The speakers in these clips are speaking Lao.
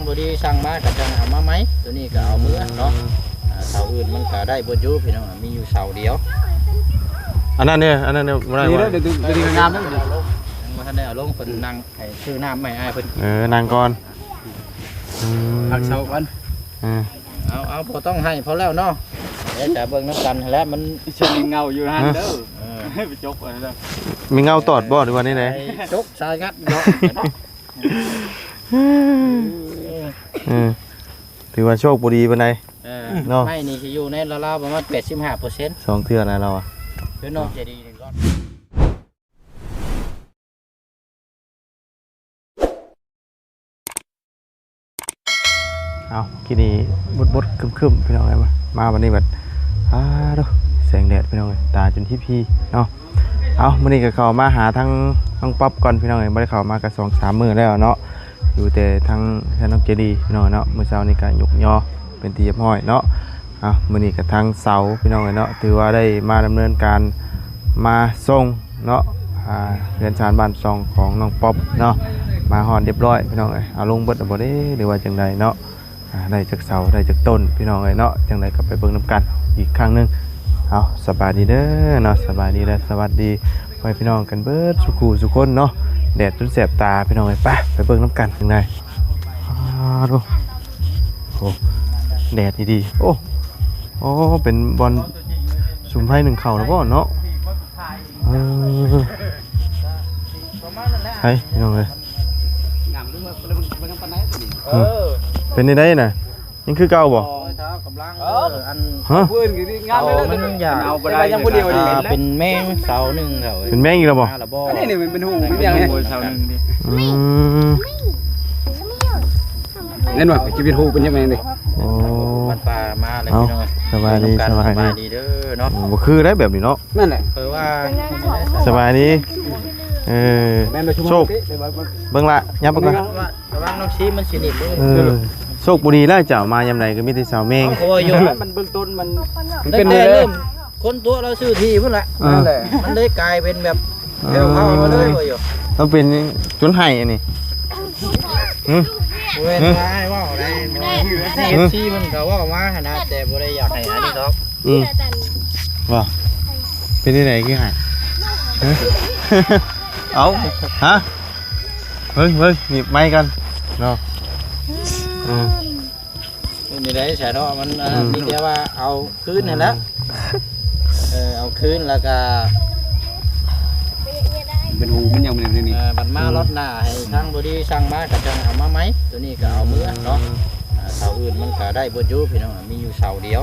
ພໍດີສັ່ງມາກໍຈັ່ງເອົາມາໃໝ່ ໂຕນີ້ກໍເອົາເມືອເນາະ. ອືມ ອ່າ ເສົາອື່ນມັນກໍໄດ້ເບິດຢູ່ພີ່ນ້ອງ ມີຢູ່ເສົາດຽວ. ອັນນັ້ນເດ້ ອັນນັ້ນເດ້ ບໍ່ໄດ້ ນີ້ ບໍ່ໄດ້ ເດີ ເດີ ງາມເດ້. ຍັງບໍ່ທັນໄດ້ເອົາລົງ ເພິ່ນນັ່ງໃຫ້ຊື້ນ້ຳໃຫ້ອ້າຍເພິ່ນ. ເອີ ນັ່ງກ່ອນ. ອືມ ພັກເຊົາກ່ອນ. ເອີ ເອົາ ເອົາ ບໍ່ຕ້ອງໃຫ້ ພໍແລ້ວເນາະ. ດຽວຈະເບິ່ງນຳກັນຫັ້ນແຫຼະ ມັນຊິມີເງົາຢູ່ຫັ້ນເດີ. ເອີ ໄປຈົກເອົາເດີ. ມີເງົາຕອດບໍ່ ຫຼືວ່າແນວໃດ? ໄປຈົກສາຍງັດເນາະ. ເອີ ຖືວ່າໂຊກບໍ່ດີປານໃດ. ເອີ ເນາະ ໄມ້ນີ້ຊິຢູ່ໃນລາວໆປະມານແປດສິບຫ້າເປີເຊັນ ສອງເທື່ອແລ້ວລາວອະ. ເປັນນ້ອງໃຈດີໜຶ່ງກ້ອນ. ເອົາ ກີ້ນີ້ບົດໆຄຶ້ມໆ ພີ່ນ້ອງເອີຍ ມາບັດນີ້ບັດ ອາໂທ້ ແສງແດດ ພີ່ນ້ອງເອີຍ ຕາຈົນທີ່ພີເນາະ. ເອົາ ມື້ນີ້ກໍເຂົ້າມາຫາທາງນ້ອງປັອບກ່ອນ ພີ່ນ້ອງເອີຍ ບໍ່ໄດ້ເຂົ້າມາກໍສອງສາມມື້ແລ້ວເນາະ ຢູ່ແຕ່ທາງເຮືອນນ້ອງເຈດີ ພີ່ນ້ອງເນາະ. ມື້ເຊົ້ານີ້ກໍຍົກຍໍເປັນທີ່ຮຽບຮ້ອຍເນາະ. ເອົາ ມື້ນີ້ກໍທາງເສົາ ພີ່ນ້ອງເອີຍເນາະ ຖືວ່າໄດ້ມາດຳເນີນການມາສົ່ງເນາະ ອ່າ ເຮືອນຊານບ້ານຊ່ອງຂອງນ້ອງປັອບເນາະ ມາຮອດຮຽບຮ້ອຍ ພີ່ນ້ອງເອີຍ. ເອົາລົງເບິດແລ້ວບໍ່ເດ້ ຫຼືວ່າຈັ່ງໃດເນາະ? ອ່າ ໄດ້ຈັກເສົາ ໄດ້ຈັກຕົ້ນ ພີ່ນ້ອງເອີຍເນາະ. ຈັ່ງໃດກໍໄປເບິ່ງນຳກັນອີກຄັ້ງໜຶ່ງ. ເອົາ ສະບາຍດີເດີເນາະ ສະບາຍດີ ແລະ ສະຫວັດດີພໍ່ແມ່ພີ່ນ້ອງກັນເບິດສູ່ຄູ່ສູ່ຄົນເນາະ. ແດດຈົນແສບຕາ ພີ່ນ້ອງເອີຍ ໄປ ໄປເບິ່ງນຳກັນຈັ່ງໃດ. ອາໂທ້ ໂອ້ ແດດດີໆ. ໂອ້ ໂອ້ ເປັນບ່ອນສຸມໄຟໜຶ້ງເຂົ້າແລ້ວບໍ່ເນາະ? ເອີ ໃສ ພີ່ນ້ອງເອີຍ? ເປັນຈັ່ງໃດນະ? ຍັງຄືເກົ່າບໍ່? ຮະ? ເປັນແມງເສົາໜຶ່ງແລ້ວ ເປັນແມງອີກແລ້ວບໍ່? ອັນນີ້ມັນເປັນຫູເປັນຫຍັງນີ້? ອືມ ແມ່ນບໍ່? ຊິເປັນຫູເປັນຫຍັງນີ້? ໂອ້ ມັນປາມາແລ້ວ ເອົ້າ ພີ່ນ້ອງ. ສະບາຍດີ ສະບາຍດີ ສະບາຍດີເດີເນາະ. ອືມ ບໍ່ຄືໄດ໋ແບບນີ້ເນາະ. ນັ້ນແຫຼະ ເພາະວ່າ ສະບາຍດີ. ເອີ ໂຊກ ເບິ່ງລະ ຫຍັບເບິ່ງກ່ອນ. ລະວັງນ້ອງຊີມັນຊິໜີບມື. ເອີ ໂຊກບໍ່ດີແລ້ວ ເຈົ້າມາຍາມໃດກໍມີແຕ່ເສົາແມງ. ເອົາ ເຂົາວ່າຢູ່ ມັນເບື້ອງຕົ້ນມັນ ມັນເປັນ ຕັ້ງແຕ່ເລີ່ມ ຄົນຕົວະລາວຊື້ທີ່ພຸ້ນລະ. ເອີ ນັ້ນແຫຼະ ມັນເລີຍກາຍເປັນແບບ ເອີ ແຜ່ວເຜົາມາເລີຍວ່າຢູ່. ລາວເປັນຈົນໄຫ້ອັນນີ້. ຫຶ? ເວນ ຫຶ? ອ້າຍເວົ້າໄດ້ ຫຶ? ເອັຟຊີເພິ່ນກໍເວົ້າມາຫັ້ນນະ ແຕ່ບໍ່ໄດ້ຢາກໃຫ້ອັນນີ້ດອກ. ອືມ ວ່າ ເປັນຈັ່ງໃດຄືໃຫ້? ຫຶ? ເອົ້າ ຮະ? ເບິ່ງ ເບິ່ງ ໜີບໄມ້ກັນເນາະ. ເອີ ເປັນຈັ່ງໃດຊະເນາະ ມັນ ເອີ ມີແຕ່ວ່າເອົາຄືນຫັ້ນແຫຼະ. ເອີ ເອົາຄືນແລ້ວກະ ເປັນຫູເປັນຫຍັງແນວນີ້. ເອີ ບັດມາ ອືມ ລັອດໜ້າໃຫ້ທາງບໍດີສັ່ງມາກະຈັ່ງເອົາມາໃໝ່ ໂຕນີ້ກະເອົາເມືອເນາະ. ອືມ ອ່າ ເສົາອື່ນມັນກະໄດ້ເບິດຢູ່ພີ່ນ້ອງ ມີຢູ່ເສົາດຽວ.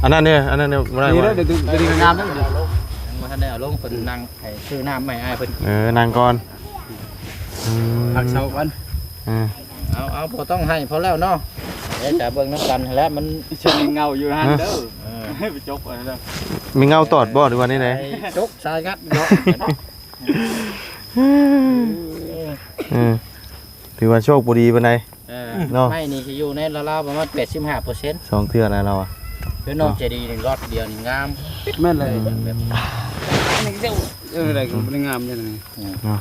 ອັນນັ້ນເດ້ ອັນນັ້ນເດ້ ບໍ່ໄດ້ ນີ້ເດ້ ບໍ່ໄດ້ ເດ້ ງາມເດ້. ຍັງບໍ່ທັນໄດ້ເອົາລົງ ເພິ່ນນັ່ງໃຫ້ຊື້ນ້ຳໃຫ້ອ້າຍເພິ່ນ. ເອີ ນັ່ງກ່ອນ. ອືມ ພັກເຊົາກ່ອນ. ເອີ ເອົາ ເອົາ ບໍ່ຕ້ອງໃຫ້ ພໍແລ້ວເນາະ. ດຽວຈະເບິ່ງນຳກັນຫັ້ນແຫຼະ ມັນຊິມີເງົາຢູ່ຫັ້ນເດີ. ເອີ ໄປຈົກເອົາເດີ. ມີເງົາຕອດບໍ່ ຫຼືວ່າແນວໃດ? ໄປຈົກສາຍງັດເນາະ. ເອີ ຖືວ່າໂຊກບໍ່ດີປານໃດ. ເອີ ເນາະ ໄມ້ນີ້ຊິຢູ່ໃນລາວໆປະມານແປດສິບຫ້າເປີເຊັນ ສອງເທື່ອແລ້ວລາວອະ. ເປັນນ້ອງໃຈດີນີ້ ລັອດດຽວນີ້ງາມ. ແມ່ນເລີຍ ອືມ ແບບ ເອີ ໄດ້ກໍບໍ່ໄດ້ງາມເດ້ນີ້. ອືມ ເນາະ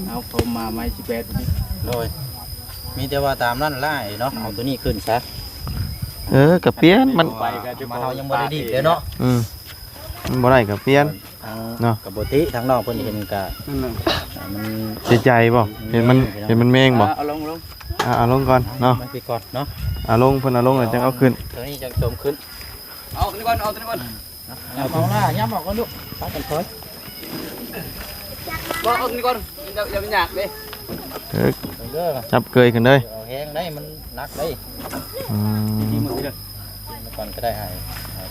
ເອົາ ເຂົາມາໃໝ່ສິບແປດນີ້. ໂດຍ ມີແຕ່ວ່າຕາມນັ້ນຫຼາຍເນາະ. ເອົາໂຕນີ້ຂຶ້ນຊະ. ເອີ ກະປ່ຽນ ມັນ ມາເຮົາຍັງບໍ່ໄດ້ດີດເດ້ເນາະ. ອືມ ມັນບໍ່ໄດ້ກະປ່ຽນ. ທາງ ເນາະ ກະບໍ່ຕິ ທາງນ້ອງເພິ່ນເຫັນກະ ນັ້ນແຫຼະ ມັນເສຍໃຈບໍ່? ເຫັນມັນ ເຫັນມັນແມງບໍ່? ເອົາລົງ ເອົາລົງ ອ່າ ເອົາລົງກ່ອນເນາະ. ມັນໄປກ່ອນເນາະ. ເອົາລົງ ເພິ່ນເອົາລົງແລ້ວຈັ່ງເອົາຂຶ້ນ. ໂຕນີ້ຈັ່ງສົມຂຶ້ນ. ເອົາໂຕນີ້ກ່ອນ ເອົາໂຕນີ້ກ່ອນ. ເອົາ ເອົາ ເອົາ ຢ່າມອອກກ່ອນລູກ ພາກັນຖອຍ. ບໍ່ ເອົາໂຕນີ້ກ່ອນ ຢ່າ ຢ່າໄປຍາກເດ້. ເອີ ເດີ ຈັບເກີຍຂຶ້ນເດີ. ເອົາແຮງໄດ໋ ມັນໜັກໄດ໋. ອືມ ກ່ອນກໍໄດ້ອ້າຍ.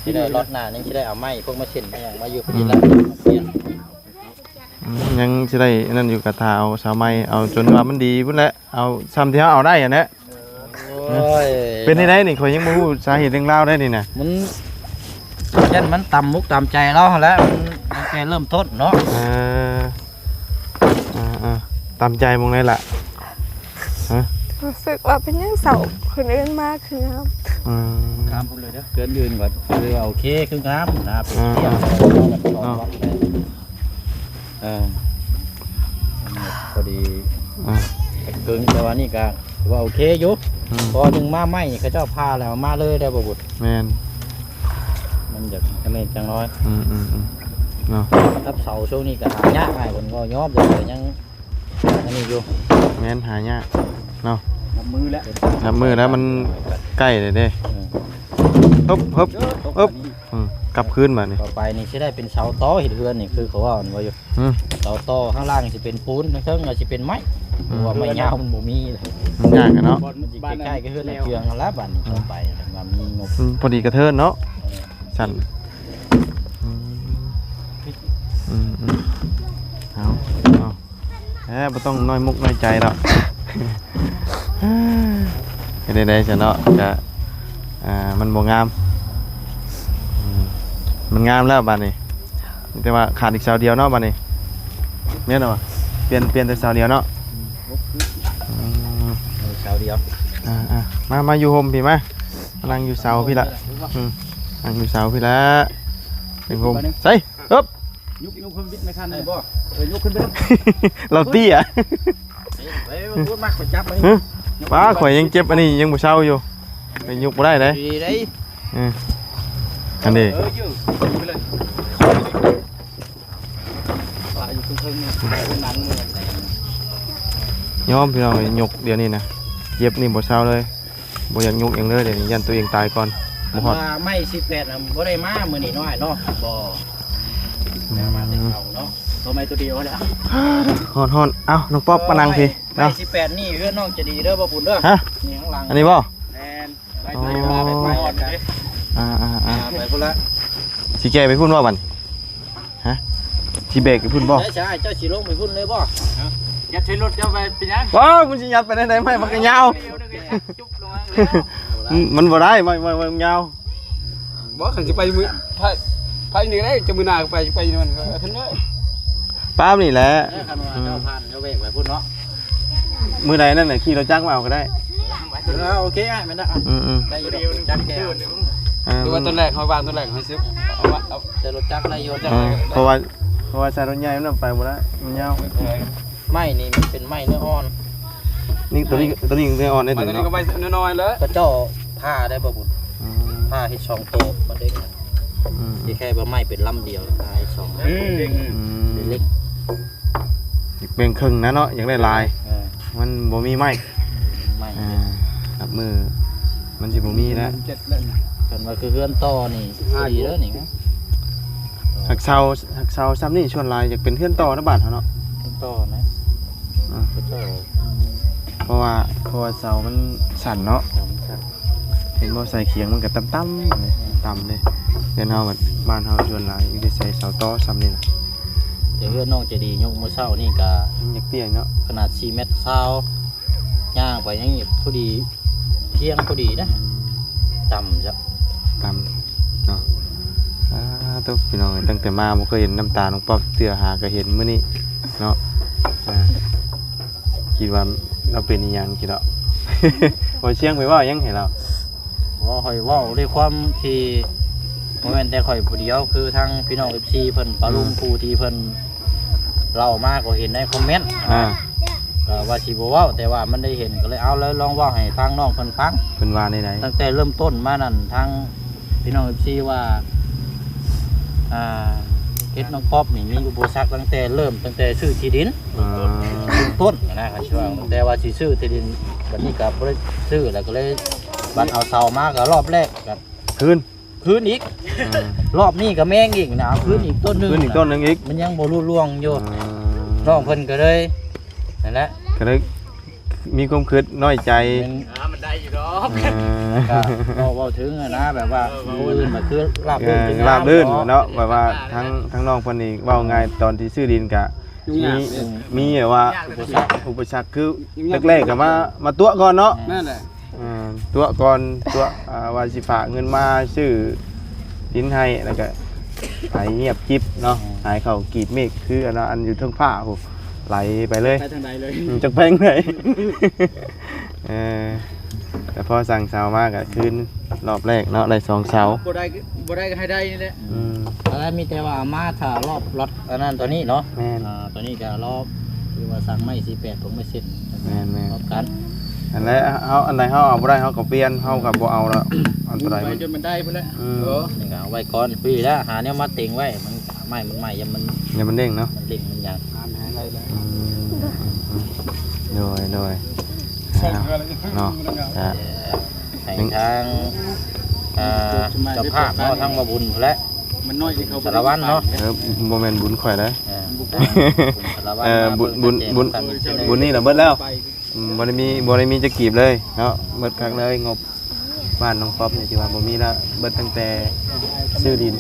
ຊິໄດ້ລັອດໜ້ານີ້ ຊິໄດ້ເອົາໄມ້ພວກມາເຊັ່ນມາຫຍັງມາຢູ່ ອືມ ນີ້ລະ. ອືມ ຍັງຊິໄດ້ອັນນັ້ນຢູ່ ກະຖ້າເອົາສາວໃໝ່ ເອົາຈົນວ່າມັນດີພຸ້ນແຫຼະ ເອົາຊ່ຳທີ່ເຮົາເອົາໄດ້ຫັ້ນແຫຼະ. ໂອ້ຍ ເປັນຈັ່ງໃດນີ້ ຂ້ອຍຍັງບໍ່ຮູ້ສາເຫດເລື່ອງລາວໄດ໋ນີ້ນະ. ມັນ ຢ້ານມັນຕາມມຸກຕາມໃຈລາວຫັ້ນແຫຼະ ມັນ ມັນແຕ່ເລີ່ມຕົ້ນເນາະ. ເອີ ເອີ ເອີ ຕາມໃຈໝ່ອງໃດລະ? ຮະ? ຮູ້ສຶກວ່າເປັນຫຍັງເສົາຄົນອື່ນມາຄືງາມ. ອືມ ງາມພຸ້ນເລີຍເດີ. ເກີນອື່ນກໍຄືວ່າໂອເຄ ຄືງາມນະ. ເປັນ ເອີ ທຽບ ເອີ ເນາະ ເອີ ພໍດີ. ເອີ ເຄິ່ງ ແຕ່ວ່ານີ້ກໍຖືວ່າໂອເຄຢູ່. ອືມ ເພາະວ່າໜຶ່ງມາໃໝ່ນີ້ ເຂົາເຈົ້າຜ່າແລ້ວມາເລີຍໄດ້ບໍ່ບຸດ? ແມ່ນ ມັນຈະອັນນີ້ຈັກໜ້ອຍ. ອືມໆ ເນາະ ກັບເສົາຊ່ວງນີ້ກໍຫາຍາກ ອ້າຍເພິ່ນກໍຍອມ ແຕ່ກໍຍັງອັນນີ້ຢູ່. ແມ່ນ ຫາຍາກເນາະ ນັບມື້ແລ້ວ ນັບມື້ແລ້ວ ມັນໃກ້ແລ້ວເດ້. ເອີ ຮຶບ ຮຶບ ຮຶບ. ອືມ ກັບຄືນບາດນີ້ ຕໍ່ໄປນີ້ຊິໄດ້ເປັນເສົາຕໍເຮັດເຮືອນນີ້ ຄືເຂົາເວົ້ານັ້ນບໍ່ຢູ່. ອືມ ເສົາຕໍ ຂ້າງລ່າງຊິເປັນປູນ ຂ້າງເທິງກໍຊິເປັນໄມ້. ອືມ ເພາະວ່າໄມ້ຍາວມັນບໍ່ມີ ມັນຍາກແຫຼະເນາະ ມັນຊິໃກ້ໆກັບເຮືອນໃນເຄື່ອງຫັ້ນລະ. ບາດນີ້ ອືມ ຕໍ່ໄປມັນມີງົບ ອືມ ພໍດີກະເທີນເນາະ. ເອີ ສັ້ນ. ອືມ ອືມໆ ເອົາ ເອົາ ແຫຼະ ບໍ່ຕ້ອງນ້ອຍມຸກນ້ອຍໃຈດອກ. ເຮັດໄດ້ໃດຊັ້ນເນາະ ກະ ອ່າ ມັນບໍ່ງາມ. ອືມ ມັນງາມແລ້ວບາດນີ້ ແຕ່ວ່າຂາດອີກເສົາດຽວເນາະບາດນີ້. ແມ່ນບໍ່? ປ່ຽນ ປ່ຽນແຕ່ເສົາດຽວເນາະ. ອືມ ເສົາດຽວ. ອ່າໆ ມາ ມາຢູ່ຮົ່ມພີ້ ມາ ມານັ່ງຢູ່ເສົາພີ້ລະ. ອືມ ນັ່ງຢູ່ເສົາພີ້ລະ ເປັນຮົ່ມ. ໃສ່ ເອິບ ຍົກ ຍົກຂຶ້ນບິດໄມ້ຄັນໄດ້ບໍ່? ເອີ ຍົກຂຶ້ນໄປເນາະ. ລາວເຕ້ຍ. ເອີ ມາ ຂ້ອຍຈັບໄວ້. ຮະ? ປ້າ ຂ້ອຍຍັງເຈັບອັນນີ້ ຍັງບໍ່ເຊົາຢູ່ ໄປຍົກບໍ່ໄດ້ເດ້. ດີໄດ໋. ເອີ ອັນນີ້ ເອີ ຢູ່ໄປເລີຍ. ປ້າຢູ່ເທິງໆນີ້ ນັ່ງເມືອນ. ຍອມ ພີ່ນ້ອງເອີຍ ຍົກດຽວນີ້ນະ ເຈັບນີ້ບໍ່ເຊົາເລີຍ. ບໍ່ຢາກຍົກຫຍັງເລີຍ ດຽວນີ້ຢ້ານຕົວເອງຕາຍກ່ອນ. ບໍ່ຮອດ ອັນວ່າໄມ້ສິບແປດນະ ບໍ່ໄດ້ມາມື້ນີ້ເນາະ ອ້າຍເນາະ. ບໍ່ ອືມ ແມ່ນ ມາແຕ່ເຊົ້າເນາະ ຕົວໄມ້ຕົວດຽວແລ້ວ. ຮ້ອນໆ ເອົ້າ ນ້ອງປັອບມານັ່ງພີ້ ໄມ້ ເນາະ ໄມ້ສິບແປດນີ້ເຮືອນນ້ອງຈະດີເດີບໍ່ບຸນເດີ. ຮະ? ນີ້ຂ້າງຫຼັງ ອັນນີ້ບໍ່? ແມ່ນ ໄມ້ຕົວດຽວ ອໍ ມາແບບໄມ້ອ່ອນເດ້. ອ່າໆໆ ອ່າ ໄປພຸ້ນລະ ຊິແກ່ໄປພຸ້ນບໍ່ບັດນີ້? ຮະ? ຊິແບກໄປພຸ້ນບໍ່? ໃຊ່ ເຈົ້າຊິລົງໄປພຸ້ນເລີຍບໍ່? ຍັດໃສ່ລົດເຈົ້າໄປເປັນຫຍັງ? ວ້າວ ມັນຊິຍັດໄປໄດ້ໃດ ໄມ້ມັນກໍຍາວ. ມັນບໍ່ໄດ້ ໄມ້ ໄມ້ ໄມ້ມັນຍາວ. ບໍ່ ຄັນຊິໄປມື້ ພາຍ ພາຍນີ້ໄດ້ ຈະມື້ໜ້າກໍໄປ ຊິໄປມັນກໍຂຶ້ນເລີຍ. ປ້າມນີ້ແຫຼະ ເອີ ຄັນວ່າເຈົ້າຜ່ານ ເຈົ້າແວະໄປພຸ້ນເນາະ. ມື້ໃດນັ້ນນະ ຂີ່ລົດຈັກມາເອົາກໍໄດ້. ເອີ ໂອເຄ ອ້າຍ ແມ່ນລະ. ອືມໆ ໄດ້ຢູ່ດອກ ຈັກແກ້ວ. ເອີ ຄືວ່າຕອນແລກເຮົາວາງ ຕອນແລກເຮົາຊິເອົາ ເອົາແຕ່ລົດຈັກໄດ້ຢູ່. ເອີ ເພາະວ່າ ເພາະວ່າໃຊ້ລົດໃຫຍ່ມັນໄປບໍ່ໄດ້ ມັນຍາວ. ເອີ ໄມ້ນີ້ມັນເປັນໄມ້ເນື້ອອ່ອນ. ນີ້ ຕົວນີ້ ຕົວນີ້ເນື້ອອ່ອນໄດ້ ມັນ ຕົວນີ້ ເນາະ ກໍໄວ້ນ້ອຍໆແຫຼະ. ເຂົາເຈົ້າຜ່າໄດ້ບໍ່ບຸນ? ອືມ ຜ່າເຮັດສອງໂຕ ມັນໄດ້. ອືມ ທີ່ແຄ່ວ່າໄມ້ເປັນລຳດຽວ ຜ່າເຮັດສອງ. ອືມ ເປັນເຫຼັກ. ແບ່ງເຄິ່ງນະເນາະ ຢາກໄດ້ຫຼາຍ. ເອີ ມັນບໍ່ມີໄມ້ ໄມ້ ອ່າ ນັບມື້ມັນຊິບໍ່ມີແລ້ວ. ເພິ່ນວ່າຄືເຮືອນຕໍ່ນີ້ ສິບຫ້າ ດີເດີນີ້. ຫາກເສົາ ຫາກເສົາຊ່ຳນີ້ ສ່ວນຫຼາຍຢາກເປັນເຮືອນຕໍ່ໃນບ້ານເຮົາເນາະ. ເຮືອນຕໍ່ນະ. ອ່າ ເຂົາເຈົ້າ ເພາະວ່າ ເພາະວ່າເສົາມັນສັ້ນເນາະ. ເສົາມັນສັ້ນ. ເຫັນບໍ່ ໃສ່ຂຽງມັນກໍຕ່ຳໆເລີຍ ອືມ ຕ່ຳເລີຍ. ເຮືອນເຮົາບັດ ບ້ານເຮົາສ່ວນຫຼາຍມີແຕ່ໃສ່ເສົາຕໍ່ຊ່ຳນີ້ນະ. ແຕ່ເຮືອນນ້ອງໃຈດີຍົກມື້ເຊົ້ານີ້ກໍ ມັນຢາກເຕ້ຍເນາະ ຂະໜາດສີ່ແມັດຊາວ ຍ່າງໄປຍັງພໍດີ ພຽງພໍດີນະ. ຕ່ຳຊະ ຕ່ຳເນາະ. ອາ ໂທ້ ພີ່ນ້ອງເອີຍ ຕັ້ງແຕ່ມາບໍ່ເຄີຍເຫັນນ້ຳຕານ້ອງປັອບເທື່ອ ຫາກໍເຫັນມື້ນີ້ເນາະ. ອ່າ ຄິດວ່າລາວເປັນອີ່ຫຍັງ ຄິດວ່າ ບໍ່ຊຽງໄປເວົ້າຫຍັງໃຫ້ລາວ. ບໍ່ ຂ້ອຍເວົ້າດ້ວຍຄວາມທີ່ບໍ່ແມ່ນແຕ່ຂ້ອຍຜູ້ດຽວ ຄືທາງພີ່ນ້ອງເອັຟຊີເພິ່ນ ປ້າລຸງ ອືມ ຜູ້ທີ່ເພິ່ນເລົ່າມາ ກໍເຫັນໃນຄອມເມັນ ອ່າ ກໍວ່າຊິບໍ່ເວົ້າ ແຕ່ວ່າມັນໄດ້ເຫັນ ກໍເລີຍເອົາ ລອງເວົ້າໃຫ້ທາງນ້ອງເພິ່ນຟັງ. ເພິ່ນວ່າແນວໃດ? ຕັ້ງແຕ່ເລີ່ມຕົ້ນມານັ້ນ ທາງ ພີ່ນ້ອງເອັຟຊີວ່າ ອ່າ ເຮັດນ້ອງປັອບນີ້ມີອຸປະສັກຕັ້ງແຕ່ເລີ່ມ ຕັ້ງແຕ່ຊື້ທີ່ດິນ ອ່າ ເລີ່ມຕົ້ນນະ ຄັນຊິວ່າ ແຕ່ວ່າຊິຊື້ທີ່ດິນ ບັດນີ້ກໍບໍ່ໄດ້ຊື້ ແລ້ວກໍເລີຍ ບັດເອົາເສົາມາກໍລອບແລກກໍຄືນ ຄືນອີກ ອ່າ ລອບນີ້ກໍແມ່ນອີກນະ ເອົາຄືນອີກຕົ້ນໜຶ່ງ ຄືນອີກຕົ້ນໜຶ່ງອີກ ມັນຍັງບໍ່ລຸລ່ວງຢູ່ ອ່າ ນ້ອງເພິ່ນກໍເລີຍ ນັ້ນແຫຼະ ກໍເລີຍ ມີຄວາມຄິດນ້ອຍໃຈ ແມ່ນ ອ່າ ມັນໄດ້ຢູ່ດອກ ເອີ ກໍເວົ້າ ເວົ້າເຖິງຫັ້ນນະ ແບບວ່າ ເອີ ຜູ້ອື່ນມັນຄືລາບລື່ນ ເອີ ລາບລື່ນເນາະ ແບບວ່າທາງ ທາງນ້ອງເພິ່ນນີ້ເວົ້າງ່າຍ ຕອນທີ່ຊື້ດິນກະ ຫຍຸ້ງຍາກ ມີ ເດ້ ມີແບບວ່າ ອຸປະສັກ ອຸປະສັກ ຄື ຫຍຸ້ງຍາກ ແລກໆກໍມາ ມາຕົວະກ່ອນເນາະ ແມ່ນແຫຼະ ເອີ ຕົວະກ່ອນ ຕົວະ ອ່າ ວ່າຊິຝາກເງິນມາຊື້ດິນໃຫ້ ແລ້ວກໍຫາຍງຽບກິບເນາະ ຫາຍເຂົ້າກີບເມກ ຄືອັນ ອັນຢູ່ເທິງຟ້າພຸ້ນ ໄຫຼໄປເລີຍ ໄປທາງໃດເລີຍ ອືມ ຈັກແພງໃດ ເອີ ແຕ່ພໍສັ່ງເຊົາມາກໍຄືນ ຮອບແລກເນາະ ໄດ້ສອງເສົາ ບໍ່ໄດ້ ບໍ່ໄດ້ກໍໃຫ້ໄດ້ນີ້ແຫຼະ ອືມ ອັນນັ້ນມີແຕ່ວ່າເອົາມາຖ້າຮອບລັອດອັນນັ້ນຕົວນີ້ເນາະ ແມ່ນ ອ່າ ຕົວນີ້ກໍຮອບ ຄືວ່າສັ່ງໄມ້ສີ່ແປດ ຜົມໄມ້ເຊັດ ແມ່ນໆ ພ້ອມກັນ. ອັນໃດເຮົາ ອັນໃດເຮົາເອົາບໍ່ໄດ້ ເຮົາກໍປ່ຽນ ເຮົາກໍບໍ່ເອົາລະ ອັນຕະລາຍ ໄວ້ຈົນມັນໄດ້ພຸ້ນແຫຼະ. ອືມ ເອີ ນີ້ກໍເອົາໄວ້ກ່ອນ ພໍດີລະ ຫາແນວມາເຕັງໄວ້ ມັນ ໄມ້ມັນໃໝ່ ຢ້ານມັນ ຢ້ານມັນເດ້ງເນາະ ມັນເດ້ງມັນຫຍັງ. ອືມ ໂດຍ ໂດຍ ເນາະ ກະໃຫ້ທາງ ເອີ ເຈົ້າພາບເນາະ ທາງບ່າວບຸນພຸ້ນແຫຼະ ມັນນ້ອຍທີ່ເຂົາ ສາລະວັນເນາະ. ເອີ ບໍ່ແມ່ນບຸນຂ້ອຍເດ້ ເອີ ສາລະວັນ ເອີ ມາ ບຸນ ເບິ່ງ ບຸນ ແຈກກັນ ບຸນນີ້ລະເບິດແລ້ວ. ອືມ ບໍ່ໄດ້ມີ ບໍ່ໄດ້ມີຈັກກີບເລີຍເນາະ ເບິດຄັກເລີຍ. ງົບບ້ານນ້ອງປັອບນີ້ ຖືວ່າບໍ່ມີລະ ເບິດຕັ້ງແຕ່ຊື້ດິນ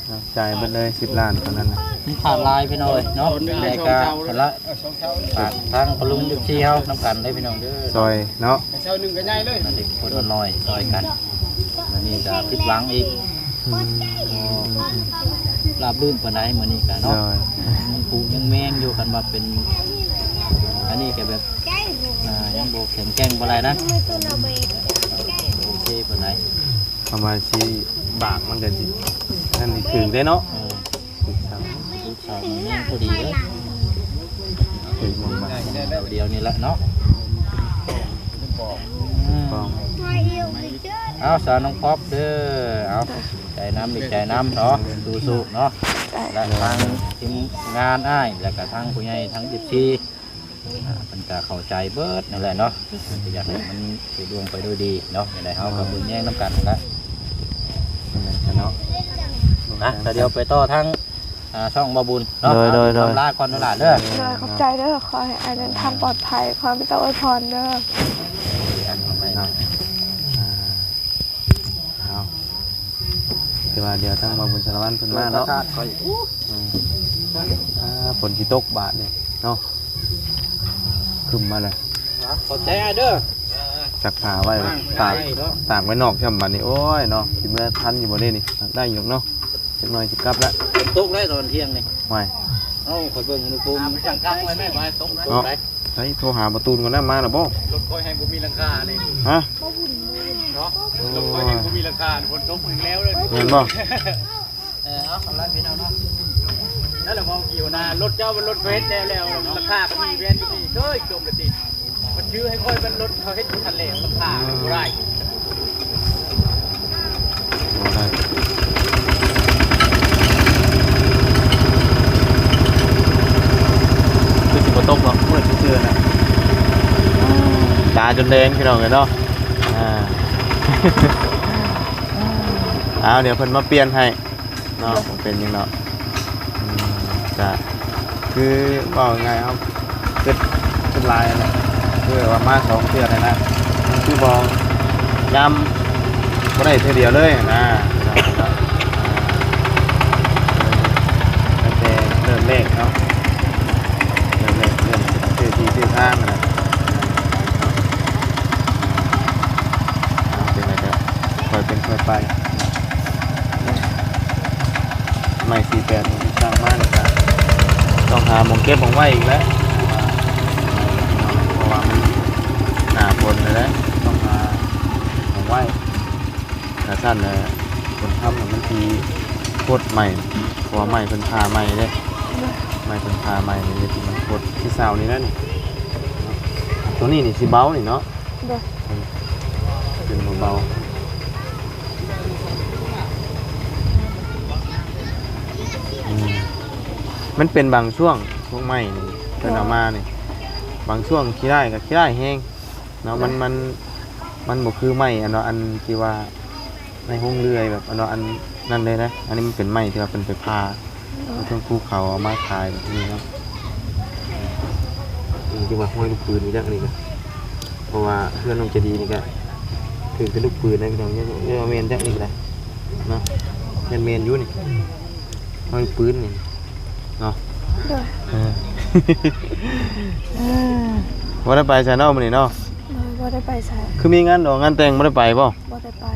ເນາະ ຈ່າຍເບິດເລີຍສິບລ້ານຕອນນັ້ນນະ. ມັນຂາດຫຼາຍພີ່ນ້ອງເອີຍເນາະ ໃນການ ເອີ ສອງເທົ່າ ລະຝາກທາງພໍ່ລຸງ ເອັຟຊີ ເຮົານຳກັນເດີພີ່ນ້ອງເດີ ຊ່ອຍເນາະ ເທົ່າໜຶ່ງກໍໃຫຍ່ເລີຍ ອັນເດັກຄົນລະໜ້ອຍຊ່ອຍກັນ ມື້ນີ້ກໍຜິດຫວັງອີກ. ອືມ ບໍ່ລາບລື່ນປານໃດມື້ນີ້ກະເນາະ ໂດຍ ຍັງປູຍັງແມງຢູ່ ຄັນວ່າເປັນ ອັນນີ້ກະແບບ ອ່າ ຍັງບໍ່ແຂງແກ່ງປານໃດນະ ໂອເຄປານໃດ. ຄຳວ່າຊິບາກມັນກະຊິ ອັນນີ້ຖືກເດ້ເນາະ ເອີ ຖືກສາມ ຖືກສາມ ແມ່ນພໍດີເລີຍ ຖືກໝ່ອງບາດດຽວນີ້ແຫຼະເນາະ. ອືມ ເອົາ ສາວນ້ອງປັອບເດີ ເອົາ ໃຈນຳ ໃຈນຳເນາະ ສູ້ໆເນາະ ແລະທາງທີມງານອ້າຍ ແລະກະທາງຜູ້ໃຫຍ່ ທາງ ເອັຟຊີ ອ່າ ເພິ່ນກະເຂົ້າໃຈເບິດນັ້ນແຫຼະເນາະ ເພິ່ນກະຢາກໃຫ້ມັນລຸລ່ວງໄປດ້ວຍດີເນາະ. ຈັ່ງໃດເຮົາກະບຸນແຍງນຳກັນຫັ້ນລະ ແມ່ນຊະເນາະ ນະ ແຕ່ດຽວໄປຕໍ່ທາງ ອ່າ ຊ່ອງບ່າວບຸນເນາະ ໂດຍ ໂດຍ ໂດຍ ລາກ່ອນເດີຫຼານເດີ ໂດຍ ຂອບໃຈເດີ ຂໍໃຫ້ອ້າຍເດີນທາງປອດໄພ ຂໍມີແຕ່ອວຍພອນເດີ ເນາະ ອ່າ ເອົາ ຄືວ່າດຽວທາງບ່າວບຸນສາລະວັນເພິ່ນມາເນາະ ອືມ ອ່າ ຝົນຊິຕົກບາດນີ້ເນາະ ຄຶ້ມມາແລ້ວ ຂອບໃຈອ້າຍເດີ ຊັກຜ້າໄວ້ ຕາກ ຕາກໄວ້ນອກຊ້ຳບາດນີ້ ໂອ້ຍເນາະ ຊິເມືອທັນຢູ່ບໍ່ເດນີ້ ໄດ້ຢູ່ເນາະ ຈັກໜ່ອຍຊິກັບລະ ຝົນຕົກແລ້ວຕອນທ່ຽງນີ້ ໂອ້ຍ ເອົ້າ ຂ້ອຍເບິ່ງອຸນຫະພູມ ມັນຈັງກັກໄວ້ແມ່ນບໍ່ໃຫ້ຕົກເນາະ ໃສ ໂທຫາປະຕູນກ່ອນນະ ມາແລ້ວບໍ່? ລົດຂ້ອຍແຮ່ງບໍ່ມີຫຼັງຄານີ້ ຮະ? ເນາະ ລົດຂ້ອຍແຮ່ງບໍ່ມີຫຼັງຄາ ຝົນຕົກແຮ່ງແລ້ວເລີຍ ແມ່ນບໍ່? ເອີ ເອົາ ເອົາລະພີ່ນ້ອງເນາະ ນັ້ນແຫຼະ ເວົ້າກ່ຽວນາ ລົດເຈົ້າມັນລົດເພດແລ້ວ ແລ້ວລາຄາກໍມີແວ່ນຢູ່ນີ້ ເອີຍ ຈົມລະຕິ ມັນຊື່ໃຫ້ຂ້ອຍ ມັນລົດເຂົາເຮັດບໍ່ທັນແລ້ວ ລາຄາບໍ່ໄດ້ ບໍ່ໄດ້ ຄືຊິບໍ່ຕົກດອກ ມືດຊື່ໆນະ ຕາຈົນແດງພີ່ນ້ອງເອີຍເນາະ ອ່າ ເອົາ ດຽວເພິ່ນມາປ່ຽນໃຫ້ ເນາະ ໂດຍ ບໍ່ເປັນຫຍັງດອກ ອືມ ກະຄືເວົ້າງ່າຍໆ ເຮົາຄິດ ຄິດຫຼາຍຫັ້ນແຫຼະ ຄືວ່າມາສອງເທື່ອແລ້ວນະ ມັນຄືບໍ່ ຍາມບໍ່ໄດ້ເທື່ອດຽວເລີຍຫັ້ນນະ ພີ່ນ້ອງເນາະ ອ່າ ຕັ້ງແຕ່ເລີ່ມແລກເນາະ ເລີ່ມແລກ ເລີ່ມຊື້ທີ່ຊື້ທາງຫັ້ນນະ ເປັນໄງກະຄ່ອຍເປັນຄ່ອຍໄປ. ໄມ້ສີ່ແປດນີ້ທີ່ສັ່ງມານີ້ກະຕ້ອງຫາໝ່ອງເກັບໝ່ອງໄວ້ອີກແຫຼະ ເພາະວ່າມັນໜ້າຝົນແລ້ວ ຕ້ອງຫາໝ່ອງໄວ້ ຖ້າຊັ້ນແລ້ວຝົນຄ່ຳແລ້ວມັນຊິຄົດໄມ້ ເພາະວ່າໄມ້ເພິ່ນຜ່າໃໝ່ເດ້ ໄມ້ເພິ່ນຜ່າໃໝ່ນີ້ ມັນຄົດ ຊິເຊົານີ້ແຫຼະນີ້ ໂຕນີ້ນີ້ຊິເບົານີ້ເນາະ ໂດຍ ເປັນເບົາໆ ອືມ ມັນເປັນບາງຊ່ວງ ພວກໄມ້ນີ້ ເພິ່ນເອົາມານີ້ ບາງຊ່ວງຂີ້ຮ້າຍກໍຂີ້ຮ້າຍແຮງເນາະ ມັນ ມັນ ມັນບໍ່ຄືໄມ້ອັນວ່າ ອັນທີ່ວ່າ ໃນໂຮງເລື່ອຍແບບອັນວ່າອັນນັ້ນເລີຍນະ ອັນນີ້ມັນເປັນໄມ້ທີ່ວ່າເພິ່ນໄປຜ່າ ເທິງພູເຂົາເອົາມາຂາຍແບບນີ້ເນາະ ອືມ ຄືວ່າຮອຍລູກປືນນີ້ຈັກ ອັນນີ້ກະ ເພາະວ່າເຮືອນນ້ອງໃຈດີນີ້ກະ ຖືກແຕ່ລູກປືນນະພີ່ນ້ອງ ຍັງ ຍັງບໍ່ແມ່ນຈັກນີ້ກະໄດ້ເນາະ ແມ່ນ ແມ່ນຢູ່ນີ້ ຮອຍລູກປືນນີ້ເນາະ ໂດຍ ເອີ ບໍ່ໄດ້ໄປໃສເນາະມື້ນີ້ເນາະ ໂດຍ ບໍ່ໄດ້ໄປໃສ ຄືມີງານດອງງານແຕ່ງບໍ່ໄດ້ໄປບໍ່? ບໍ່ໄດ້ໄປ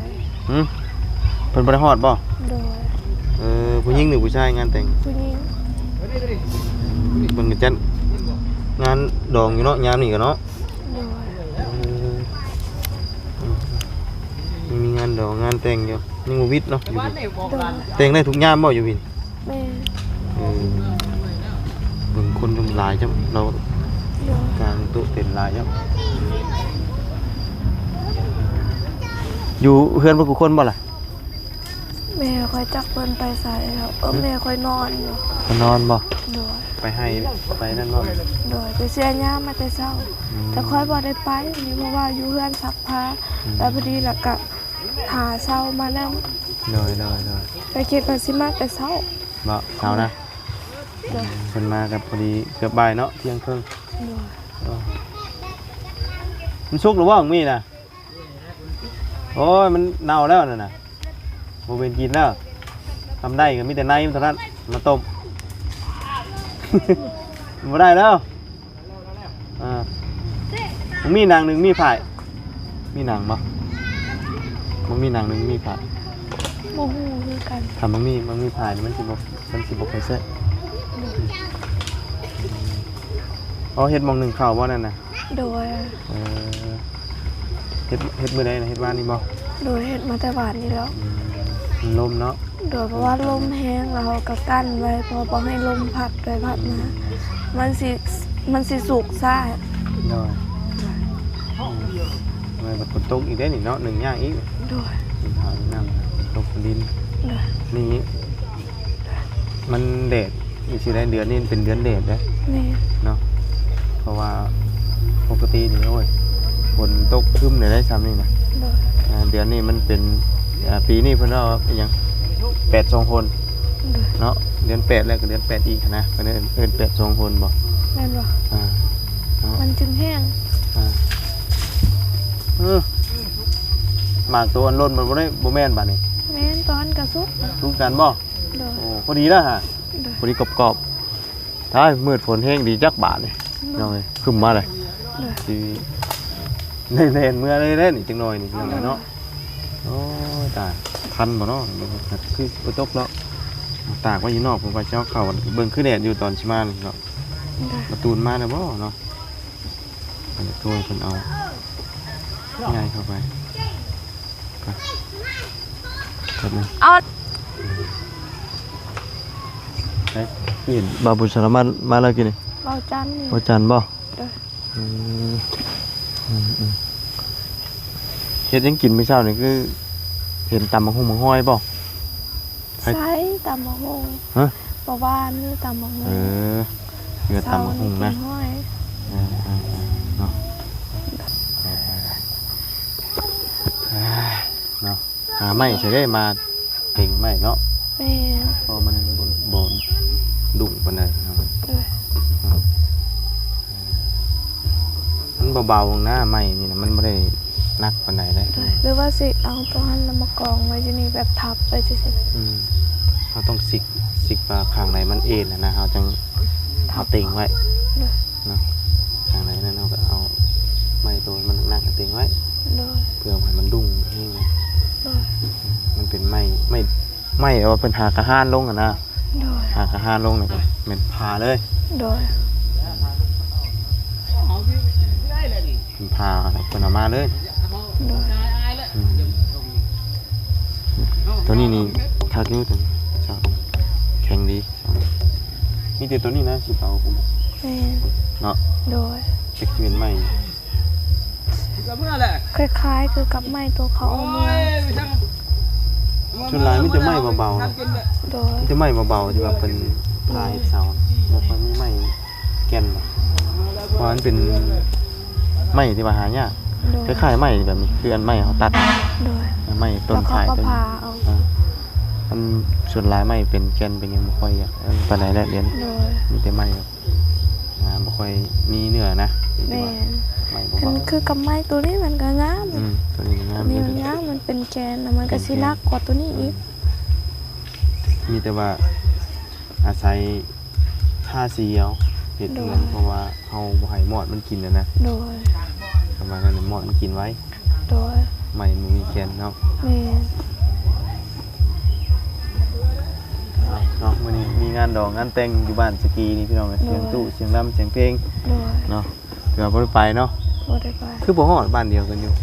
ຫື ເພິ່ນບໍ່ໄດ້ຮອດບໍ່? ໂດຍ ເອີ ຜູ້ຍິງຫຼືຜູ້ຊາຍງານແຕ່ງ? ຜູ້ຍິງ ເພິ່ນກໍຈັດງານດອງຢູ່ເນາະ ຍາມນີ້ກໍເນາະ ໂດຍ ເອີ ຍັງມີງານດອງງານແຕ່ງຢູ່ ຍັງບໍ່ວິດເນາະ ຢູ່ ໂດຍ ແຕ່ງໄດ້ທຸກຍາມບໍ່ຢູ່ພີ້? ແມ່ນ ເອີ ເບິ່ງຄົນຫຼາຍຈັ່ງ ລາວກາງໂຕະເຕັນຫຼາຍຈັ່ງ. ຢູ່ເຮືອນເບິດທຸກຄົນບໍ່ລະ? ແມ່ຂ້ອຍຈັກເພິ່ນໄປໃສແລ້ວ. ເອີ ແມ່ຂ້ອຍນອນຢູ່. ເພິ່ນນອນບໍ່? ໂດຍ. ໄປໄຮ່ໄປນັ້ນບໍ່? ໂດຍ. ໄປເສຍຫຍ້າມາແຕ່ເຊົ້າ. ອືມ. ແຕ່ຂ້ອຍບໍ່ໄດ້ໄປ ນີ້ ເພາະວ່າຢູ່ເຮືອນຊັກຜ້າ. ອືມ. ແລ້ວພໍດີແລ້ວກະຖ້າເຊົ້າມານຳ. ໂດຍ ໂດຍ ໂດຍ. ຂ້ອຍຄິດວ່າຊິມາແຕ່ເຊົ້າ. ບໍ່ ເຊົ້ານະ? ໂດຍ. ເພິ່ນມາກໍພໍດີເກືອບບ່າຍເນາະ ທ່ຽງເຄິ່ງ. ໂດຍ. ເອີ ມັນສຸກແລ້ວບໍ່ ໝາກມີນະ? ໂອ້ຍ ມັນເນົ່າແລ້ວນັ້ນນະ ບໍ່ເປັນກິນແລ້ວ. ທຳໄດ້ກໍມີແຕ່ໃນມັນເທົ່ານັ້ນມາຕົ້ມ. ບໍ່ໄດ້ແລ້ວ. ອ່າ ມັນມີໜັງໜຶ່ງມີຜາຍ. ມີໜັງບໍ່? ມັນມີໜັງໜຶ່ງມີຜາຍ. ບໍ່ຮູ້ຄືກັນ. ຖ້າມັນມີ ມັນມີຜາຍນີ້ ມັນຊິບໍ່ ມັນຊິບໍ່ຄ່ອຍແຊບ. ອໍ ເຮັດໝ່ອງໜຶ່ງເຂົ້າບໍ່ນັ້ນນະ? ໂດຍ. ເອີ ເຮັດ ເຮັດມື້ໃດນະ? ເຮັດວານນີ້ບໍ່? ໂດຍ ເຮັດມາແຕ່ວານນີ້ແລ້ວ. ອືມ ມັນລົມເນາະ. ໂດຍ ເພາະວ່າລົມແຮງ ແລ້ວເຮົາກໍກັ້ນໄວ້ ເພື່ອບໍ່ໃຫ້ລົມພັດໄປພັດມາ. ອືມ ມັນຊິ ມັນຊິສຸກຊ້າ. ໂດຍ. ອືມ ແມ່ນ ຝົນຕົກອີກເດ້ນີ້ເນາະ ໜຶ່ງຍາກອີກ. ໂດຍ. ຝົນຕົກດິນ. ໂດຍ. ນີ້ ມັນແດດ ອີກຊິໄດ້ ເດືອນນີ້ເປັນເດືອນແດດເດ້. ແມ່ນ. ເນາະ ເພາະວ່າປົກກະຕິນີ້ ໂອ້ຍ ຝົນຕົກຄຶ້ມແດ່ໄດ໋ຊ່ຳນີ້ນະ. ໂດຍ. ອ່າ ເດືອນນີ້ມັນເປັນ ອ່າ ປີນີ້ເພິ່ນວ່າອີຫຍັງ ແປດສອງຄົນ. ໂດຍ. ເນາະ ເດືອນແປດແລ້ວກໍເດືອນແປດອີກຫັ້ນນະ ເພິ່ນເອີ້ນ ເອີ້ນແປດສອງຄົນບໍ່? ແມ່ນບໍ່? ອ່າ ເນາະ ມັນຈຶ່ງແຮງ. ອ່າ ເອີ ໝາກໂຕອັນຫຼົ່ນມັນບໍ່ໄດ້ ບໍ່ແມ່ນບາດນີ້. ແມ່ນ ຕອນກະສຸກ ຄືກັນບໍ່? ໂດຍ. ໂອ້ ພໍດີລະຫະ. ໂດຍ. ພໍດີກອບໆ. ຕາຍ ມືດຝົນແຮງດີຈັກບາດນີ້. ໂດຍ. ນ້ອງເອີຍ ຄຶ້ມມາເລີຍ. ໂດຍ. ຊິໄດ້ແລ່ນເມືອເລີຍເດ້ນີ້ ຈັກໜ່ອຍນີ້ ພີ່ນ້ອງເນາະ. ໂອ້ຍ ຕາຍ ທັນບໍ່ເນາະ? ຄືບໍ່ຕົກເນາະ ຕາກໄວ້ຢູ່ນອກ ເພິ່ນວ່າຊິເອົາເຂົ້າ ເບິ່ງຄືແດດຢູ່ຕອນຊິມານີ້ເນາະ. ໂດຍ. ປະຕູມາແລ້ວບໍ່ເນາະ? ອັນນີ້ໂທໃຫ້ເພິ່ນເອົາຍ້າຍເຂົ້າໄປ. ເອົາ ເຫັນບ່າວບຸນສາລາມາ ມາແລ້ວກີ້ນີ້. ບ່າວຈັນນີ້. ບ່າວຈັນບໍ່? ໂດຍ. ອືມ ອືມ ອືມ. ເຮັດຫຍັງກິນມື້ເຊົ້ານີ້? ຄືເຫັນຕຳບັກຫຸ່ງບັກຫອຍບໍ່? ໃສ່ຕຳບັກຫຸ່ງ. ຮະ? ເມື່ອວານນີ້ຕຳບັກຫຸ່ງ. ເອີ ເຫຼືອຕຳບັກຫຸ່ງນະ. ເຊົ້ານີ້ກິນຫອຍ. ເອີ ເອີ ເອີ ເນາະ ເນາະ. ຫາໄມ້ໃສ່ເດ້ ມາເຕັງໄມ້ເນາະ. ແມ່ນ. ເພາະມັນບໍ່ ບໍ່ດຸ້ງປານໃດເນາະ. ໂດຍ. ມັນເບົາໆນະ ໄມ້ນີ້ນະ ມັນບໍ່ໄດ້ໜັກປານໃດເດ້. ໂດຍ. ຫຼືວ່າຊິເອົາໂຕຫັ້ນລະມາກອງໄວ້ຢູ່ນີ້ ແບບທັບໄວ້ຊື່ໆ. ອືມ ເຮົາຕ້ອງຊິກ ຊິກວ່າຂ້າງໃດມັນເອັນຫັ້ນນະ ເຮົາຈັ່ງເອົາເຕັງໄວ້. ໂດຍ. ເນາະ ທາງໃດນັ້ນເຮົາກໍເອົາໄມ້ໂຕມັນໜັກໆເຕັງໄວ້. ໂດຍ. ເພື່ອໃຫ້ມັນດຸ້ງແຮງ. ໂດຍ. ມັນເປັນໄມ້ ໄມ້ ໄມ້ແບບວ່າເພິ່ນຫາກະຫານລົງຫັ້ນນະ. ໂດຍ. ຫາກະຫານລົງນີ້ກໍແມ່ນຜ່າເລີຍ. ໂດຍ. ເພິ່ນຜ່າແລ້ວເພິ່ນເອົາມາເລີຍ. ໂດຍ. ອືມ ໂຕນີ້ນີ້ຄັກຢູ່ ໂຕນີ້ ແຂງດີ. ມີແຕ່ໂຕນີ້ນະຊິເອົາ. ແມ່ນ. ເນາະ. ໂດຍ. ຈັກຊິເປັນໄມ້ ຄ້າຍໆຄືກັບໄມ້ໂຕເຂົາເອົາມາ. ສ່ວນຫຼາຍມີແຕ່ໄມ້ເບົາໆນະ. ໂດຍ. ມີແຕ່ໄມ້ເບົາໆ ທີ່ວ່າເພິ່ນຜ່າເຮັດເສົາ ບໍ່ຄ່ອຍມີໄມ້ແກ່ນ ເພາະວ່າມັນເປັນໄມ້ທີ່ວ່າຫາຍາກ. ໂດຍ. ຄ້າຍໆໄມ້ແບບນີ້ ຄືອັນໄມ້ເຮົາຕັດ. ໂດຍ. ໄມ້ຕົ້ນ ແລ້ວເຂົາກໍຜ່າເອົາ. ເອີ ອັນສ່ວນຫຼາຍໄມ້ເປັນແກ່ນເປັນຫຍັງບໍ່ຄ່ອຍຢາກອັນປານໃດແຫຼະດຽວນີ້. ໂດຍ. ມີແຕ່ໄມ້ແບບ ອ່າ ບໍ່ຄ່ອຍມີເນື້ອນະ. ແມ່ນ. ໄມ້ບໍ່ ຄືກັບໄມ້ໂຕນີ້ມັນກໍງາມ. ອືມ ໂຕນີ້ງາມ ໂຕນີ້ມັນງາມ ມັນເປັນແກ່ນ ແລ້ວມັນກໍຊິໜັກກວ່າໂຕນີ້ອີກ. ອືມ ມີແຕ່ວ່າອາໄສທາສີເອົາ ເຮັດເຮືອນ. ໂດຍ. ເພາະວ່າ ເຮົາບໍ່ໃຫ້ມອດມັນກິນຫັ້ນນະ. ໂດຍ. ປະມານນັ້ນ ມອດມັນກິນໄວ. ໂດຍ. ໄມ້ມັນມີແກ່ນເນາະ. ແມ່ນ. ເນາະ ມື້ນີ້ມີງານດອງງານແຕ່ງຢູ່ບ້ານສະກີນີ້ພີ່ນ້ອງ. ໂດຍ. ສຽງຕູ້ສຽງລຳສຽງເພງ. ໂດຍ. ເນາະ ຖືວ່າບໍ່ໄດ້ໄປເນາະ. ບໍ່ໄດ້ໄປ. ຄືບໍ່ຮອດ ບ້ານດຽວກັນຢູ່?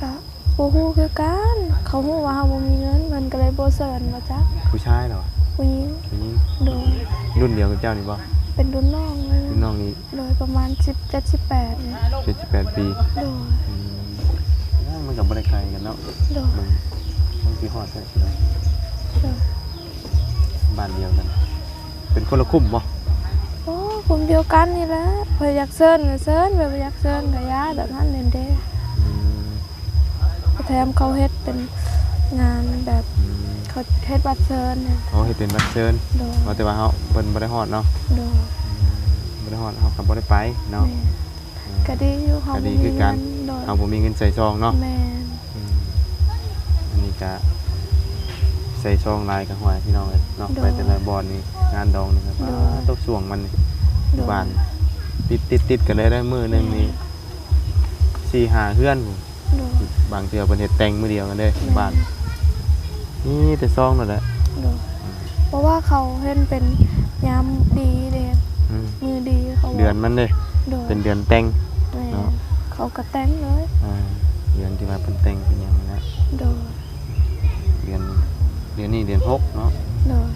ກະ ບໍ່ຮູ້ຄືກັນ ເຂົາຮູ້ວ່າເຮົາບໍ່ມີເງິນ ເພິ່ນກໍເລີຍບໍ່ເຊີນວ່າຈັກ. ຜູ້ຊາຍເນາະ? ຜູ້ຍິງ. ຜູ້ຍິງ. ໂດຍ. ລຸ້ນດຽວກັບເຈົ້ານີ້ບໍ່? ເປັນ ລຸ້ນນ້ອງເລີຍ ລຸ້ນນ້ອງອີກ ໂດຍ ປະມານສິບເຈັດ ສິບແປດນີ້ ເຈັດ ສິບແປດປີ ໂດຍ ອືມ ເອີ ມັນກໍບໍ່ໄດ້ໄກກັນເນາະ ໂດຍ ມັນ ມັນຊິຮອດແທ້ ໂດຍ ບ້ານດຽວກັນ ເປັນຄົນລະຄຸ້ມບໍ່? ໂອ້ ກຸ່ມດຽວກັນນີ້ແຫຼະ ເພິ່ນຢາກເຊີນກໍເຊີນ ແບບບໍ່ຢາກເຊີນກໍຢ່າ ແບບນັ້ນເດ້ ອືມ ແຖມເຂົາເຮັດເປັນງານແບບ ອືມ ເຂົາເຮັດບັດເຊີນ ອໍ ເຮັດເປັນບັດເຊີນ ໂດຍ ວ່າແຕ່ວ່າເຮົາ ເພິ່ນບໍ່ໄດ້ຮອດເນາະ ໂດຍ ອືມ ບໍ່ໄດ້ຮອດ ເຮົາກໍບໍ່ໄດ້ໄປເນາະ ແມ່ນ ເອີ ກໍດີຢູ່ ເຮົາ ກໍດີຄືກັນ ບໍ່ມີເງິນ ໂດຍ ເຮົາບໍ່ມີເງິນໃສ່ຊອງເນາະ ແມ່ນ ອືມ ອັນນີ້ກະໃສ່ຊອງຫຼາຍກະຫ່ວຍພີ່ນ້ອງເອີຍເນາະ ໂດຍ ໄປແຕ່ລະບ່ອນນີ້ ງານດອງນີ້ ໂດຍ ປາດ ຕົກຊ່ວງມັນນີ້ ໂດຍ ຢູ່ບ້ານ ຕິດໆໆກັນເລີຍເດ້ ມື້ໜຶ່ງນີ້ ແມ່ນ ສີ່ຫ້າເຮືອນພຸ້ນ ໂດຍ ບາງເທື່ອເພິ່ນເຮັດແຕ່ງມື້ດຽວກັນເດ້ ແມ່ນ ບ້ານ ມີແຕ່ຊອງນັ້ນແຫຼະ ໂດຍ ເພາະວ່າເຂົາເຫັນເປັນຍາມດີເດ້ ອືມ ມື້ດີເຂົາ ເດືອນມັນເດ້ ໂດຍ ເປັນເດືອນແຕ່ງ ແມ່ນ ເນາະ ເຂົາກໍແຕ່ງເລີຍ ອ່າ ເດືອນທີ່ວ່າເພິ່ນແຕ່ງເປັນຫຍັງຫັ້ນນະ ໂດຍ ເດືອນ ເດືອນນີ້ເດືອນຫົກເນາະ ໂດຍ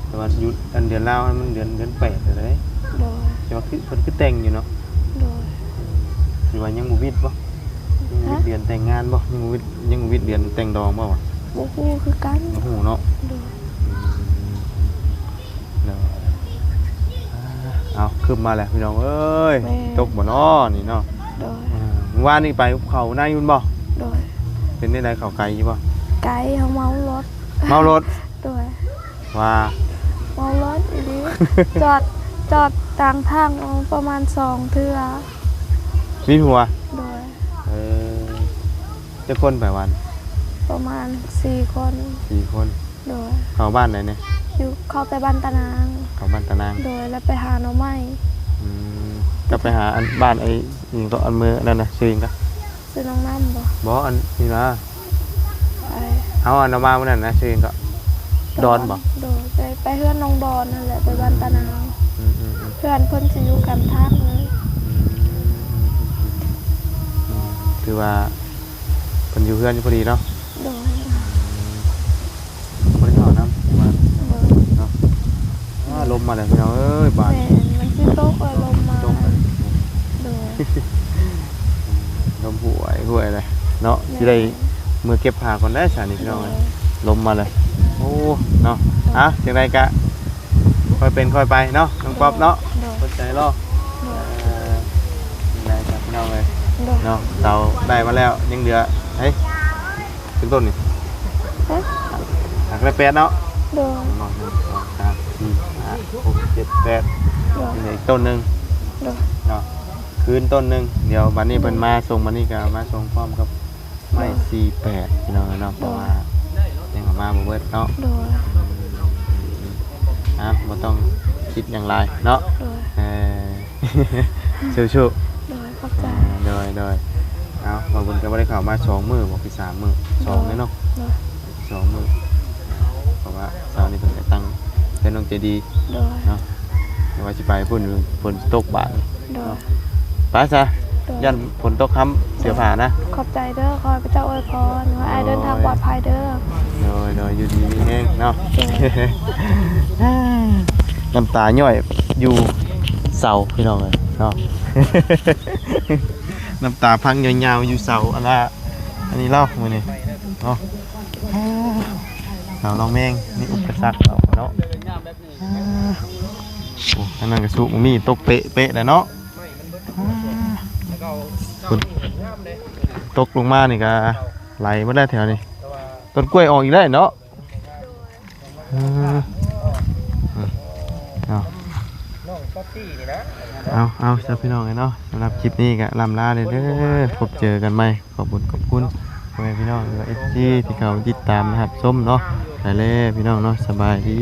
ແຕ່ວ່າຢູ່ ອັນເດືອນລາວຫັ້ນມັນເດືອນ ເດືອນແປດແລ້ວເດ້ ໂດຍ ແຕ່ວ່າຄື ເພິ່ນຄືແຕ່ງຢູ່ເນາະ ໂດຍ ຫຼືວ່າຍັງບໍ່ວິດບໍ່? ຍັງບໍ່ວິດ ຮະ? ເດືອນແຕ່ງງານບໍ່? ຍັງບໍ່ວິດ ຍັງບໍ່ວິດເດືອນແຕ່ງດອງບໍ່ວະ? ບໍ່ຮູ້ຄືກັນ ບໍ່ຮູ້ເນາະ ໂດຍ ອືມ ໂດຍ ອ່າ ເອົາ ຄຶບມາແລ້ວພີ່ນ້ອງເອີຍ ແມ່ນ ຕົກບໍ່ນໍນີ້ເນາະ ໂດຍ ອ່າ ມື້ວານນີ້ໄປເຂົ້ານາຢູ່ບໍ່? ໂດຍ ເປັນແນວໃດ ເຂົ້າໄກຢູ່ບໍ່? ໄກ ເຮົາເມົາລົດ ເມົາລົດ ໂດຍ ວ່າ ເມົາລົດອີ່ຫຼີ ຈອດ ຈອດກາງທາງປະມານສອງເທື່ອ ວິນຫົວ ໂດຍ ເອີ ຈັກຄົນໄປວານ? ປະມານສີ່ຄົນ ສີ່ຄົນ ໂດຍ ເຂົ້າບ້ານໃດແດ່? ຢູ່ ເຂົ້າແຕ່ບ້ານຕານາງ ເຂົ້າບ້ານຕານາງ ໂດຍ ແລ້ວໄປຫາໜໍ່ໄມ້ ອືມ ກໍໄປຫາອັນບ້ານໄອ້ຫຍັງເກາະ ອັນເມືອນັ້ນນະ ຊື່ຫຍັງເກາະ? ຊື່ນ້ອງນ້ຳບໍ່? ບໍ່ ອັນນີ້ນະ ໄປ ເຮົາອັນເຮົາມາມື້ນັ້ນນະ ຊື່ຫຍັງເກາະ? ດອນ ດອນບໍ່? ໂດຍ ໄປ ໄປເຮືອນນ້ອງດອນນັ້ນແຫຼະ ໄປບ້ານຕານາງ ອືມໆໆ ເພື່ອນເພິ່ນຊິຢູ່ກາງທາງເລີຍ ອືມໆ ອືມ ຖືວ່າ ເພິ່ນຢູ່ເຮືອນຢູ່ພໍດີເນາະ ໂດຍ ອືມ ບໍ່ໄດ້ເຂົ້ານຳ ແຕ່ວ່າ ໂດຍ ເນາະ ອ່າ ລົມມາແລ້ວພີ່ນ້ອງເອີຍ ບາດ ແມ່ນ ມັນຊິຕົກແລ້ວ ລົມມາ ຕົກແລ້ວ ໂດຍ ລົມຫວຍໆເລີຍເນາະ ແມ່ນ ຊິໄດ້ເມືອເກັບຜ້າກ່ອນໄດ໋ຊະນີ້ພີ່ນ້ອງເອີຍ ໂດຍ ລົມມາແລ້ວ ໂອ້ ເນາະ ໂດຍ ອ່ະ ຈັ່ງໃດກະ ຄ່ອຍເປັນຄ່ອຍໄປເນາະ ນ້ອງ ໂດຍ ປັອບເນາະ ໂດຍ ອົດໃຈລໍ ໂດຍ ເອີ ຈັ່ງໃດກັນພີ່ນ້ອງເອີຍ ໂດຍ ເນາະ ເສົາໄດ້ມາແລ້ວ ຍັງເຫຼືອ ເຮີ້ຍ ເປັນຕົ້ນນີ້ ຮະ ຫັກໄດ້ແປດເນາະ ໂດຍ ໜຶ່ງ ສອງ ສາມ ສີ່ ຫ້າ ຫົກ ເຈັດ ແປດ ໂດຍ ຍັງເຫຼືອອີກຕົ້ນໜຶ່ງ ໂດຍ ເນາະ ຄືນຕົ້ນໜຶ່ງ ດຽວບັດນີ້ເພິ່ນມາສົ່ງ ບັດນີ້ກໍມາສົ່ງພ້ອມກັບ ໄມ້ ໂດຍ ສີ່ແປດ ພີ່ນ້ອງເອີຍເນາະ ໂດຍ ເພາະວ່າຍັງເອົາມາບໍ່ເບິດເນາະ ໂດຍ ອ່ະ ບໍ່ຕ້ອງຄິດຫຍັງຫຼາຍເນາະ ໂດຍ ເອີ ສູ້ໆ ໂດຍ ຂອບໃຈ ອ່າ ໂດຍ ໂດຍ ເອົາ ບ່າວບຸນກໍບໍ່ໄດ້ເຂົ້າມາສອງມື້ບໍ່ ຄືສາມມື້ ສອງເລີຍເນາະ ໂດຍ ສອງມື້ ເພາະວ່າເຊົ້ານີ້ເພິ່ນກໍຕັ້ງເປັນນ້ອງໃຈດີ ໂດຍ ເນາະ ແຕ່ວ່າຊິໄປພຸ້ນ ຝົນຕົກບາດ ໂດຍ ເນາະ ໄປຊະ ໂດຍ ຢ້ານຝົນຕົກຄ້ຳເສື້ອຜ້ານະ ຂອບໃຈເດີ ຂໍໃຫ້ພະເຈົ້າອວຍພອນ ຂໍໃຫ້ອ້າຍເດີນທາງປອດໄພເດີ ໂດຍ ໂດຍ ຢູ່ດີມີແຮງເນາະ ໂດຍ ນ້ຳຕາຍ້ອຍຢູ່ເສົາພີ່ນ້ອງເອີຍເນາະ ນ້ຳຕາພັງຍາວໆຢູ່ເສົາ ອັນລະ ອັນນີ້ເລົ່າມື້ນີ້ເນາະ ເສົານ້ອງແມງ ມີອຸປະສັກເຮົາເນາະ ໂອ້ ອັນນັ້ນກໍສຸກ ມີຕົກເປະໆແລ້ວເນາະ ຝົນຕົກລົງມານີ້ກໍໄຫຼໝົດແລ້ວແຖວນີ້ ຕົ້ນກ້ວຍອອກອີກແລ້ວເນາະ ເອີ ເອົາ ເອົາ ເອົາ ຊະພີ່ນ້ອງເອີຍເນາະ ສຳລັບຄລິບນີ້ກໍລ່ຳລາເດີ ພົບເຈີກັນໃໝ່ ຂອບຄຸນ ຂອບຄຸນພໍ່ແມ່ພີ່ນ້ອງ ຫຼືວ່າ ເອັຟຊີ ທີ່ເຂົ້າມາຕິດຕາມ ແລະ ຮັບຊົມເນາະ ໄປແລ້ວພີ່ນ້ອງເນາະ ສະບາຍດີ.